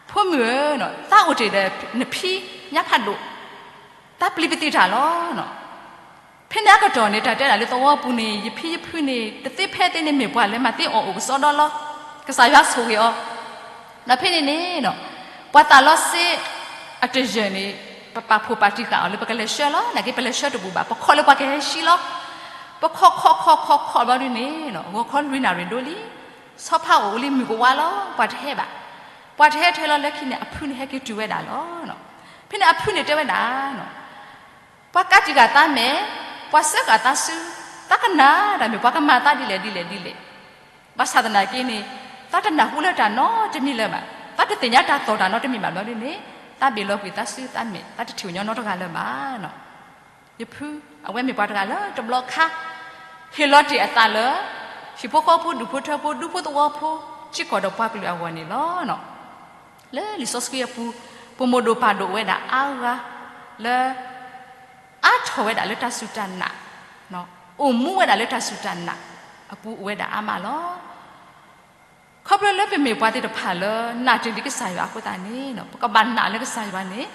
ဖိမုၣ်ဧၢ, သးအိၣ်တ့ၢ်ဒီးနဖံညါဖးဒိၣ်, သးပျံၤပသံတၢ်လီၤ. ဖဲန့ၣ်အကတီၢ်န့ၣ် တၢ်တဲဒၣ်လၢသဝီပူၤန့ၣ် ယဖံယဖုန့ၣ် တသ့ဖဲသ့န့ၣ် မ့ၢ်ပှၤလၢမၤသ့အီၣ်အိၣ်ကစီဒီလီၤ. ကစၢ်ယွၤဆိၣ်ဂ့ၤအီၤ, ဒီးဖဲန့ၣ်န့ၣ် ပှၤသးလီစ့အတယၢၢ်န့ၣ် ပပာ်ဖှိၣ်ပာ်တံာ်ဃာ်အီၤလၢပကလဲၤဆှၢလီၤ. နာ်က့ပလဲၤဆှၢတဘူၣ်ဘၣ်, ပခီၣ်လၢပှၤကဟဲဆှၢလီၤ. ပခီၣ်ခီၣ်ခီၣ်ခီၣ်ခီၣ်ဘျီဒ်န့ၣ် ဂီၤခီလွံၢ်နၣ်ရံၣ်ဒိလံ, ဆီဖါအိၣ်အိၣ်လံမုၢ်ကဝါလီၤ, ပှၤတဟဲဘၣ်. ပှၤတဟဲထဲလီၤလၢခံန့ၣ် အဖုန့ၣ်ဟဲက့ၤတုၤဝဲဒၣ်လီၤ. ဖဲန့ၣ်အဖုန့ၣ်တဲဝဲဒၣ် ပှၤကးတံာ်ဃာ်သးမဲာ်, ပှၤစဲဃာ်သးစု, သးကနၣ်တၢ်မ့ၢ်ပှၤကမၤသးဒ်လဲၣ်ဒ်လဲၣ်ဒ်လဲၣ်. ဘၣ်ဆၣ်သနာ်က့န့ၣ် သးတနၢ်ဟူလၢတၢ်နီတမံၤလၢၤဘၣ်, သးတသ့ၣ်ညါတၢ်သီၣ်တၢ်နီတမံၤဘၣ်ဘျီဒ်န့ၣ် သးဘ့ၣ်လီၤကွံာ်သးစုသးမဲာ်, သးတထံၣ်ပှၤကညီနီတဂၤလၢၤဘၣ်. ယဖု အဝဲမ့ၢ်ပှၤတဂၤလၢတဘျီခါ ဟ့ၣ်လီၤတ့ၢ်အသးလၢ ဟံၣ်ဖိဃီဖိ ဒူၣ်ဖိထၢဖိ ဒူဖိသဝီဖိ စ့ၢ်ကီးဒီးပှၤကလုာ်အဂီၢ်န့ၣ်လီၤ. လၢလံာ်စီဆှံအပူၤ ပမိၢ်ဒိၣ်ပၢ်ဒိၣ်အိၣ်ဝဲဒၣ်အါဂၤလၢ အါထီၣ်ဝဲဒၣ်လၢတၢ်စူၢ်တၢ်နာ်, အိၣ်မူဝဲဒၣ်လၢတၢ်စူၢ်တၢ်နာ်အပူၤအိၣ်ဝဲဒၣ်အါမးလီၤ. ခီဖျိလၢပမ့ၢ်ပှၤသ့ၣ်တဖၣ်လၢနာ်တ့ၢ်လံကစၢ်ယွၤအဃိသတးန့ၣ် ပကဘၣ်နာ်လၢကစၢ်ယွၤန့ၣ်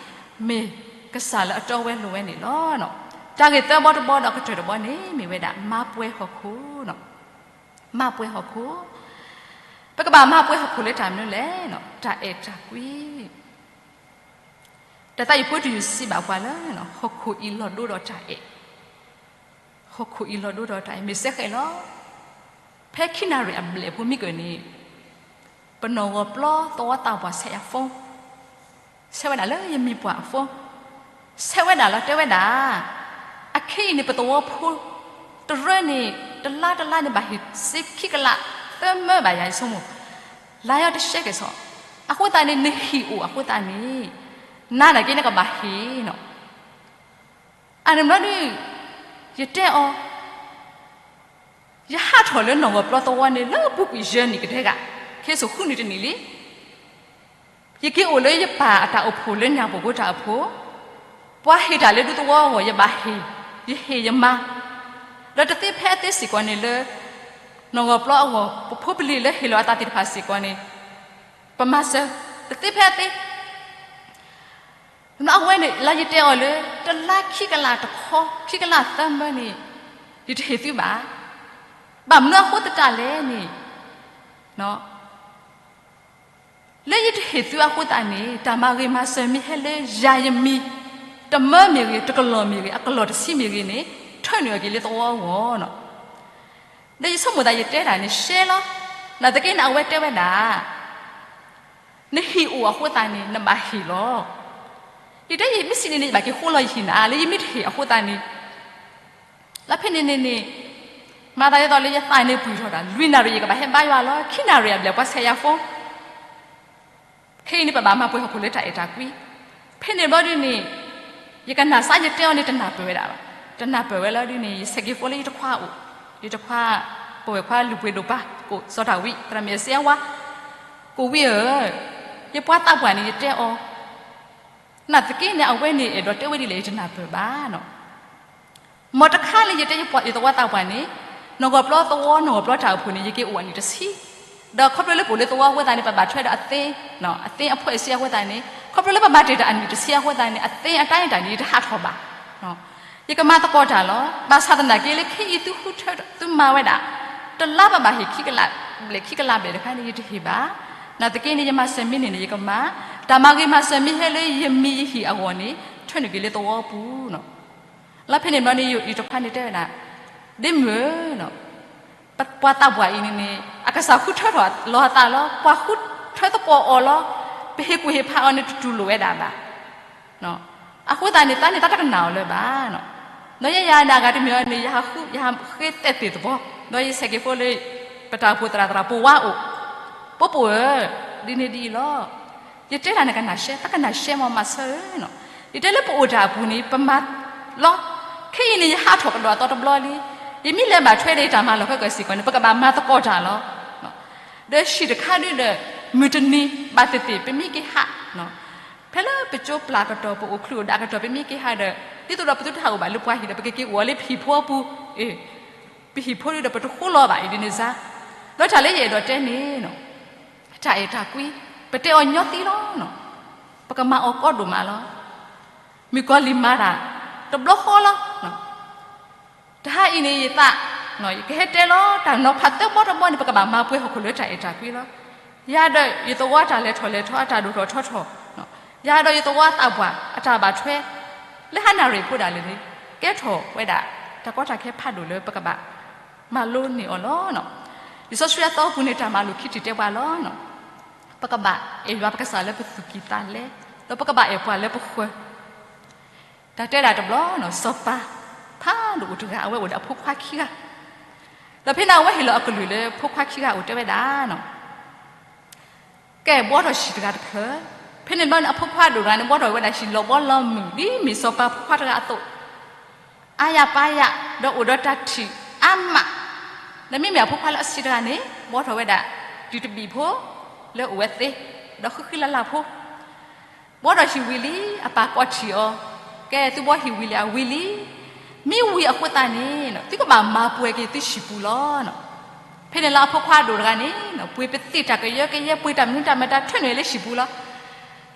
မ့ၢ်ကစၢ်လၢအတီဝဲလိၤဝဲန့ၣ်လီၤ. တၢ်ဂ့ၢ်သၢဘီတဘီဒီးကတၢၢ်တဘီန့ၣ် မ့ၢ်ဝဲဒၣ်မၤပှဲၤဟီၣ်ခိၣ်, မၤပှဲၤဟီၣ်ခိၣ်, ပကဘၣ်မၤပှဲၤဟီၣ်ခိၣ်လၢတၢ်မနုၤလဲၣ်, တၢ်အဲၣ်တၢ်ကွံ. တၢ်သးယဖိတယုၢ်စံးဘၣ်ပှၤလၢ ဟီၣ်ခိၣ်အံၤလီၤဒိဒီးတၢ်အဲၣ်, ဟီၣ်ခိၣ်အံၤလီၤဒိဒီးတၢ်အဲၣ် မ့ၢ်စဲဃဲးလီၤ. ဖဲခံနၣ်ရံၣ်အဘျဲၣ်ဖိမံကၢၢ်န့ၣ် ပနီၢ်ဂီၤပျီသဝီသးပှၢ်ဆဲးယၤ phone, ဆဲးဝဲဒၣ်လၢယမံၤပှၢ်အ phone, ဆဲးဝဲဒၣ်လီၤ တဲဝဲဒၣ်, အခဲအံၤန့ၣ် ပသဝီဖိတရၢန့ၣ် တလါတလါန့ၣ် ဘၣ်ဟ့ၣ်စ့ခံကလးသၢမၢဘၣ်ယၤ ယဆိကမိၣ်, လါယီတရှဲက့ၤဆီ, အဃိသတးန့ၣ် နဟံၣ်အိၣ်အဃိသတးန့ၣ် နၤနာ်က့နကဘၣ်ဟ့ၣ်နီၤ. အန့ၣ်ဘျီဒုး ယတဲအီၤ, ယဟးထီၣ်လၢနီၢ်ဂီၤပျီသဝီန့ၣ် လၢပူၤကွံာ်ယဲၢ်နံၣ်ကတၢၢ်ဂၤ, ခဲစိာ်ဃုနံၣ်တနံၣ်လံ. ယက့ၤအိၣ်လၢယပၢ်အတၢ်အိၣ်ဖှိၣ်လၢညၣ်ပူၤကိတၢ်အိၣ်ဖှိၣ်, ပှၤဟ့ၣ်တၢ်လၢဒူသဝီအဂီၢ် ယဘၣ်ဟ့ၣ်, ယဟ့ၣ်ယမၤ, ဒီးတသ့ဖဲအသ့စ့ၢ်ကီးန့ၣ်လၢ နီၢ်ဂီၤပျီအဂီၢ် ပဖိပလံၤလၢဟ့ၣ်လီၤအသးသ့ၣ်တဖၣ်စ့ၢ်ကီးန့ၣ် ပမၤစၢၤ တသ့ဖဲအသ့ အဝဲန့ၣ် လၢယတဲအီၤလၢ တလါခံကလးတခီ ခံကလးသၢမၢန့ၣ် ယတဟ့ၣ်သုဘၣ်. ဘၣ်မနုၤအဃိသတးလဲၣ်န့ၣ်, လၢယတဟ့ၣ်သုအဃိသတးန့ၣ် တၢ်မၤဂ့ၤမၤစၢၤမ့ၢ်ဟဲလၢယၤယမံၤ တမၢမ့ၢ်ဂ့ၤ, တကလီၢ်မ့ၢ်ဂ့ၤ, အကလီၢ်တဆံမ့ၢ်ဂ့ၤန့ၣ် ထၢနုာ်အီၤက့ၤလၢသဝီအဂီၢ်နီၤ. ဒီးယဆိကမိၣ်သးယတဲတၢ်န့ၣ်ရှဲလီၤ. နာ်သက့န့ၣ် အဝဲတဲဝဲဒၣ် နဟံၣ်အိၣ်အဃိသတးန့ၣ် နဘၣ်ဟ့ၣ်လီၤ. ယတဲယမ့ၢ်စံးန့ၣ်န့ၣ် ယဘၣ်က့ၤဃိလီၤယဟံၣ်နၤ လၢယမ့ၢ်တဟ့ၣ်အဃိသတးန့ၣ်, လၢဖဲန့ၣ်န့ၣ်န့ၣ် မၤသးဒ်သိးလၢယသးန့ၣ်ပှံၢ်ထီၣ်တၢ် လွံၢ်နၣ်ရံၣ်ယကဘၣ်ဟဲဘါယွၤလီၤ. ခံနၣ်ရံၣ်အဘျဲၣ်ပှၤဆဲးယၤ phone ခဲအံၤန့ၣ် ပဘၣ်မၤပှဲၤဟီၣ်ခိၣ်လၢတၢ်အဲၣ်တၢ်ကွံ. ဖဲန့ၣ်ဘျီဒုန့ၣ် ယကနၣ်စးယတဲအီၤန့ၣ် တနၢ်ပၢၢ်ဝဲဒၣ်ဘၣ်. တနၢ်ပၢၢ်ဝဲလီၤဒုန့ၣ် ယဆဲးက့ၤ phone လၢယတခွါအိၣ်, ယတခွါ ပဝဲၢ်ခွါလုၢ်ပှ့ၤဒိၣ်ပၢ် ကိးစီၤတၢ်ဝံ သရၣ်မုၣ်စ့အဝါ, ကိးဝံဧၢ, ယပှၤသးပှၢ်န့ၣ် ယတဲအီၤ နာ်သက့န့ၣ် အဝဲန့ၣ်အဲၣ်ဒိးတဲဝဲဒ်လဲၣ် ယတနၢ်ပၢၢ်ဘၣ်နီၤ. မ်တခါလၢယတဲယသဝီသးပှၢ်န့ၣ် နီၢ်ဂီၤပျီသဝီ နီၢ်ဂီၤပျီတၢ်အိၣ်ဖှိၣ်န့ၣ် ယက့ၤအိၣ်အနံၣ်တဆံ, ဒီးခီဖျိလၢပအိၣ်လၢသဝီအဃိသတးန့ၣ် ပဘၣ်ထွဲဒီးအသ့, အသ့အဖွဲ့အစည်းအဃိသတးန့ၣ် ခီဖျိလၢပဘၣ်တ့ၢ်တၢ်အနံၣ်တဆံအဃိသတးန့ၣ် အသ့အတၢ်အတၢ်န့ၣ် ယတဟးထီၣ်ဘၣ်. ယကမၤသကိးတၢ်လီၤ. ဘၣ်ဆၣ်သနာ်က့လၢခဲအံၤသုဃုထၢသုမၤဝဲဒၣ် တလါဘၣ်ဘၣ်ဟ့ၣ်ခံကလးဘျဲၣ် ခံကလးဘျဲၣ်တခါန့ၣ် ယတဟ့ၣ်ဘၣ်. နာ်သက့န့ၣ် ယမၤစၢၤမ့ၢ်န့ၢ်န့ၣ် ယကမၤ, တၢ်မၤဂ့ၤမၤစၢၤမ့ၢ်ဟဲလၢယမံၤယဟံၣ်အဂီၢ်န့ၣ် ထၢနုာ်က့ၤလၢသဝီပူၤနီၤ. လၢဖဲန့ၣ်ဘျီန့ၣ် ယတခွါန့ၣ်တဲဝဲဒၣ်, ဒ့မုၣ်ဧၢ, ပှၤသးပှၢ်အံၤန့ၣ်န့ၣ် အကစၢ်ဃုထၢထီၣ်လီၤအသးလီၤ, ပှၤဃုထၢသကိးအီၤလီၤ, ပဟ့ၣ်ကူၣ်ဟ့ၣ်ဖးအီၤန့ၣ် တတူၢ်လိာ်ဝဲဒၣ်ဘၣ်. အဃိသတးန့ၣ် တၢ်န့ၣ်တၢ်တကနၣ်အီၤလၢၤဘၣ်. ဒီးယဲယၤန့ၣ် အဂၤတမံၤအီၤန့ၣ် ယဟးဃု ယဟးဃ့သဲးသ့ၣ်သဘီ, ဒီးယဆဲးက့ၤ phone လၢ ပတၢ်အိၣ်ဖှိၣ်သရၣ်သရၣ် ပိာ်ဝါအိၣ်, ပိာ်ပိာ်ဧၢ, ဒ်န့ၣ်ဒ်အံၤလီၤ. ယတဲတၢ်န့ၣ်ကနၣ်ရှဲ, တၢ်ကနၣ်ရှဲမး မၤဆၢဧၢနီၤ. ယတဲလၢပအိၣ်တၢ်အပူၤန့ၣ် ပမၤလီၤ. ခဲအံၤန့ၣ် ယဟးထီၣ်ကဒီးအသီတဘျီလံ. ယမ့ၢ်လဲၤဘၣ်ထွဲဒီးယတၢ်မၤလီၢ်ခဲကၢၢ်စ့ၢ်ကီးန့ၣ် ပကဘၣ်မၤသကိးတၢ်လီၤ. ဒီးဟံၣ်တခါဒုဒီး မုၢ်တနံၤဘၣ်သ့ၣ်သ့ၣ် ပမ့ၢ်က့ၤဟး ဖဲလၢပကၠိပျၢ်ကတီၢ် ပအိၣ်ချုးအိၣ်ဒၣ်ကတီၢ် ပမ့ၢ်က့ၤဟးဒီး ဒ်သိးဒီးပသုတဟးအိၣ်ဘၣ်လၢပှၤဟံၣ်ဒီး ပကက့ၤအိၣ်လၢပဟံၣ်ဖိအပူၤ, အ့ၣ်, ပဟံၣ်ဖိဒုဒီး ပတဃိလီၤဘၣ် အံၤဒ်န့ၣ်စါ. ဒီးတၢ်လၢယအဲၣ်ဒိးတဲန့ၣ် တၢ်အဲၣ်တၢ်ကွံ, ပတဲအီၤညီသံလီၤ. ပကမၤအီၤကီဒိၣ်မးလီၤ. မုၣ်ကီၤလံၢ်မၤတၢ် တဘျီဃီလီၤ. တဟါအံၤန့ၣ် ယသး, ယကဟဲတဲလီၤ တၢ်နီၤဖးသၢဘီတဘီန့ၣ် ပကဘၣ်မၤပှဲၤဟီၣ်ခိၣ်လၢတၢ်အဲၣ်တၢ်ကွံလီၤ. ယၤဒီးယသဝီတၢ်လဲၤထီၣ်လဲၤထီ အတၢ်ဒိၣ်ထီၣ်ထီထီၣ်, ယၤဒီးယသဝီသးပှၢ် အတၢ်ဘၣ်ထွဲ လၢဟါနၣ်ရံၣ်ဖိဒၣ်လဲာ်န့ၣ် ကဲထီၣ်ဝဲဒၣ် တၢ်ကီတၢ်ခဲဖးဒိၣ်လၢပကဘၣ်မၤလိန့ၢ်အီၤလီၤ. လံာ်စီဆှံအသီပူၤန့ၣ် တၢ်မၤလိာ်ခံထံၣ်တဲပှၤလီၤ. ပကဘၣ်အဲၣ်ယွၤပကစၢ်လၢပသူၣ်ကံၢ်သးလဲ, ဒီးပကဘၣ်အဲၣ်ပှၤလၢပဃၢၤ တၢ်တဲဒၣ်တဘျီ, စီၤပၤဖးဒိၣ်အိၣ်တဂၤ အဝဲအိၣ်ဒီးအဖိခွါခံဂၤ, ဒီးဖဲန့ၣ် အဝဲဟ့ၣ်လီၤအကလုၢ်လၢဖိခွါခံဂၤအိၣ် တဲဝဲဒၣ်, ကဲ ဘှီထီၣ်ဟံၣ်တဂၤတဖျၢၣ်. ဖဲန့ၣ်ဘျီန့ၣ် အဖိခွါဒိၣ်တဂၤန့ၣ် ဘှီထီၣ်ဝဲဒၣ်ဟံၣ်လီၤဘီလီၤမုၢ် ဒ်မ့ၢ်စီၤပၤဖိခွါတဂၤအသိး, အါယၤပါယၤ, ဒီးအိၣ်ဒီးတၢ်ထံၣ်အါမး, ဒီးမ့မ့ၢ်အဖိခွါလၢအဆံးတဂၤန့ၣ် ဘှီထီၣ်ဝဲဒၣ် တုၤတဘံၣ်ဖိ လၢအိၣ်ဝဲသ့, ဒီးဃံဃံလၤလၤဖိ ဘှီထီၣ်ဟံၣ်ဝံၤလံ အပၢ်ကိးထံၣ်အီၤ, ကဲသုဘီဟ့ၣ်ဝံၤလံအဝံၤလံ, မ့ၢ်ဝံၤအဃိသတးန့ၣ် သုကဘၣ်မၤပှဲၤက့ၤသုဟံၣ်ပူၤလီၤ. ဖဲန့ၣ်လၢအဖိခွါအဒိၣ်တဂၤန့ၣ် ပှ့ၤပသ့ၣ်တၢ်ကယၢကယဲ ပှ့ၤတၢ်မနုၤတၢ်မတၤ ထၢနုာ်လၢဟံၣ်ပူၤလီၤ.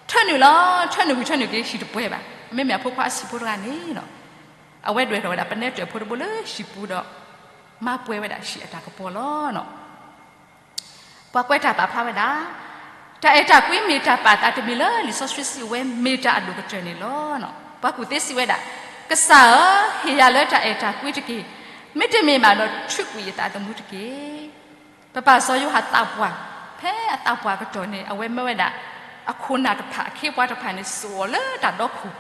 ထၢနုာ်လီၤ, ထၢနုာ်ဝံၤထၢနုာ်က့ၤဟံၣ်တပှဲၤဘၣ်. မ့မ့ၢ်အဖိခွါအဆံးဖိတဂၤန့ၣ် အဝဲဒွဲၣ်ထီၣ်ဝဲဒၣ် ပနဲတၢၣ်ဖိတဘိလၢဟံၣ်ပူၤဒီး မၤပှဲၤဝဲဒၣ်ဟံၣ်အတၢ်ကပီၤလီၤ. ပှၤကွဲးတၢ်ပာ်ဖျါဝဲဒၣ်, တၢ်အဲၣ်တၢ်ကွံမ့ၢ်တၢ်ပာ်သးတမံၤလၢလံာ်စီဆှံစံးဝဲ မ့ၢ်တၢ်အဒိၣ်ကတၢၢ်န့ၣ်လီၤ. ပှၤကူၣ်သ့စံးဝဲဒၣ်, ကစၢ်ဧၢ, ဟ့ၣ်ယၤလၢတၢ်အဲၣ်တၢ်ကွံတက့ၢ်. မ့တမ့ၢ်ဘၣ်ဒီး ထုးကွံာ်ယသးသမူတက့ၢ်. ပပၢ်စီၤယိၤဟၣ်သးပှၢ်, ဖဲအသးပှၢ်အကတီၢ်န့ၣ် အဝဲမၢဝဲဒၣ် အခိၣ်နၢ်တဖၣ် အခ့အပှၤတဖၣ်န့ၣ် စိာ်အီၤလၢတၢ်ဒီခိၣ်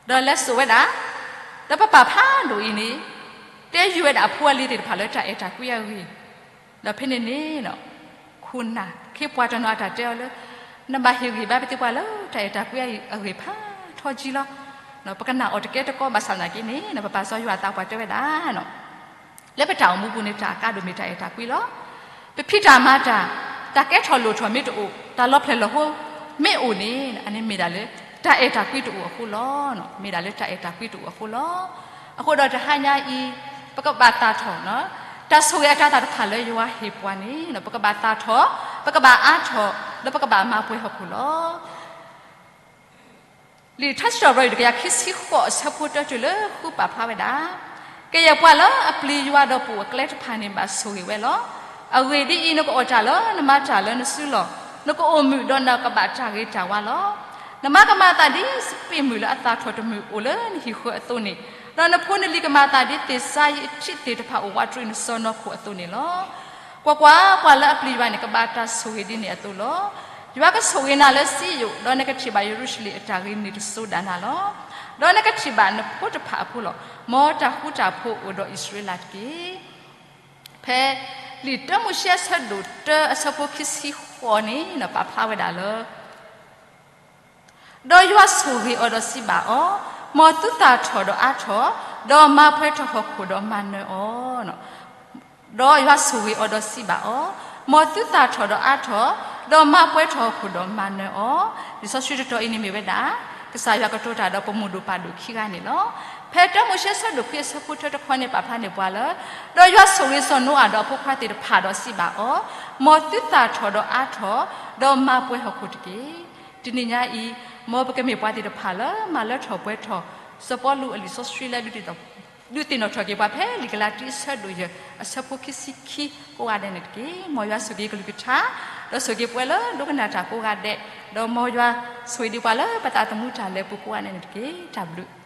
ဒီးလဲၤစိာ်ဝဲဒၣ်, ဒီးပပၢ်ဖးဒိၣ်အံၤန့ၣ် တဲယုၢ်ဝဲဒၣ်အဖိအလံၤသ့ၣ်တဖၣ်လၢတၢ်အဲၣ်တၢ်ကွံအဂ့ၢ်, ဒီးဖဲန့ၣ်န့ၣ် ခိၣ်နၢ်ခ့ပှၤတနီၤအတၢ်တဲအီၤလၢ နဘၣ်ဟ့ၣ်ဂံၢ်ဘါပသ့ၣ်ပှၤလၢတၢ်အဲၣ်တၢ်ကွံအဂ့ၢ်ဖးထီကံလီၤ. ပကနၣ်အီၤတကဲတကီဘၣ်ဆၣ်သနာ်က့န့ၣ် ပပၢ်စီၤယိၤဟၣ်သးပှၢ်တဲဝဲဒၣ် လၢပတၢ်အိၣ်မူပူၤန့ၣ် တၢ်အကါဒိၣ်မ့ၢ်တၢ်အဲၣ်တၢ်ကွံလီၤ. ပဖံးတၢ်မၤတၢ်, တၢ်ကဲထီၣ်လိၣ်ထီၣ်မ့ၢ်တအိၣ်, တၢ်လီၤဖျဲၣ်လီၤဟိမ့ၢ်အိၣ်န့ၣ် အန့ၣ်မ့ၢ်ဒၣ်လၢ တၢ်အဲၣ်တၢ်ကွံတအိၣ်အဃိလီၤ. မ့ၢ်ဒၣ်လၢတၢ်အဲၣ်တၢ်ကွံတအိၣ်အဃိလီၤ. အဃိဒီးတဟါညါအံၤ ပကဘၣ်သၣ်ထီၣ် တၢ်ဆိၣ်ဂ့ၤအတၤသၣ်တဖၣ်လၢယွၤဟ့ၣ်ပှၤန့ၣ် ပကဘၣ်သၣ်ထီၣ်, ပကဘၣ်အါထီၣ်, ဒီးပကဘၣ်မၤပှဲၤဟီၣ်ခိၣ်လီၤ. လံာ်ထါစံးထီၣ်ပတြၢၤ တကယၤခံဆံဃိး အဆၢဖိတၢတုၤလၢဃုပာ်ဖျါဝဲဒၣ်, ကယဲၢ်ပှၤလၢအပျံၤယွၤဒီးပအိၣ်အကျဲတဖၣ်န့ၣ် ဘၣ်ဆိၣ်ဂ့ၤဝဲလီၤ. အဂ့ၢ်ဒ်အံၤ, နကအိၣ်တၢ်လၢနမၤတၢ်လၢနစုလီၢ်, နကအိၣ်မုာ်ဒီးနကဘၣ်တၢ်ဂ့ၤတၢ်ဝါလီၤ. နမါကမၤအသးဒ်စပံးမုၢ်လၢအသၣ်ထီၣ်တမုၢ်အိၣ်လၢနဟံၣ်ဃၢၤအသိးန့ၣ်, ဒီးနဖိနလံၤကမၤအသးဒ်သ့ၣ်စါယံးအထံၣ်သ့ၣ်တဖၣ်အိၣ်ဝးတရံးနစီၢ်နီၤခိၣ်အသိးန့ၣ်လီၤ. ကွၢ်ကွၢ်, ပှၤလၢအပျံၤယွၤန့ၣ် ကဘၣ်တၢ်ဆိၣ်ဂ့ၤဒ်န့ၣ်အသိးလီၤ. ယွၤကဆိၣ်ဂ့ၤနၤလၢစံယိၣ်, ဒီးနကထံၣ်ဘၣ်ယရူၤၡလ့ၣ်အတၢ်ဂ့ၤန့ၢ်တစိၤဒၣ်နၤလီၤ. ဒီးနကထံၣ်ဘၣ်နဖိတဖၣ်အဖိလီၤ. မ်တၢ်ဃူတၢ်ဖိးအိၣ်ဒီးအံၣ်စရ့လးတက့ၢ်. ဖဲလံာ်တၢမိၤၡ့အဆၢဒိၣ်တၢ အဆၢဖိခံဆံဃိးန့ၣ် ပာ်ဖျါဝဲဒၣ်လၢ ဒီးယွၤဆိၣ်ဂ့ၤအီၤဒီးစံးဘၣ်အီၤ, မ်သုသၣ်ထီၣ်ဒီးအါထီၣ်, ဒီးမၤပှဲၤထီၣ်ဟီၣ်ခိၣ်ဒီးမၤနၢၤအီၤ. ဒီးယွၤဆိၣ်ဂ့ၤအီၤဒီးစံးဘၣ်အီၤ, မ်သုသၣ်ထီၣ်ဒီးအါထီၣ်, ဒီးမၤပှဲၤထီၣ်ဟီၣ်ခိၣ်ဒီးမၤနၢၤအီၤ. လံာ်စီဆှံတတီၤအံၤန့ၣ်မ့ၢ်ဝဲဒၣ် ကစၢ်ယွၤကတိၤတၢ်ဒီးပမိၢ်ဒိၣ်ပၢ်ဒိၣ်ခံဂၤန့ၣ်လီၤ. ဖဲတၢမိၤၡ့အဆၢဒိၣ်ခွံအဆၢဖိတၢတခီန့ၣ် ပာ်ဖျါန့ၢ်ပှၤလၢ ဒီးယွၤဆိၣ်ဂ့ၤစီၤနိအၤဒီးအဖိခွါသ့ၣ်တဖၣ်ဒီးစံးဘၣ်အီၤ, မ်သုသၣ်ထီၣ်ဒီးအါထီၣ်, ဒီးမၤပှဲၤဟီၣ်ခိၣ်တက့ၢ်. တနံၤညါအံၤ မ်ပကမ့ၢ်ပှၤသ့ၣ်တဖၣ်လၢမၤလၢထီၣ်ပှဲၤထီၣ် စီၤပီလူးအလံာ်စီဆှံလၢ ဒုးသ့ၣ်နီၣ်ထီၣ်က့ၤပှၤဖဲလံာ်ကလၤတံ အဆၢဒိၣ်ယဲၢ် အဆၢဖိခံဆံခံကိးဂၤဒဲးန့ၣ်တက့ၢ်. မ်ယွၤဆိၣ်ဂ့ၤကလုၢ်ကထါ, ဒီးဆိၣ်ဂ့ၤပှၤလၢဒိကနၣ်တၢ်ကိးဂၤဒဲး, ဒီးမ်ယွၤဆိၣ်ဂ့ၤဒံးပှၤလၢပသးသမူတၢ်လဲၤပူၤကိးဂၤဒဲးန့ၣ်တက့ၢ်. တၢ်ဘျုး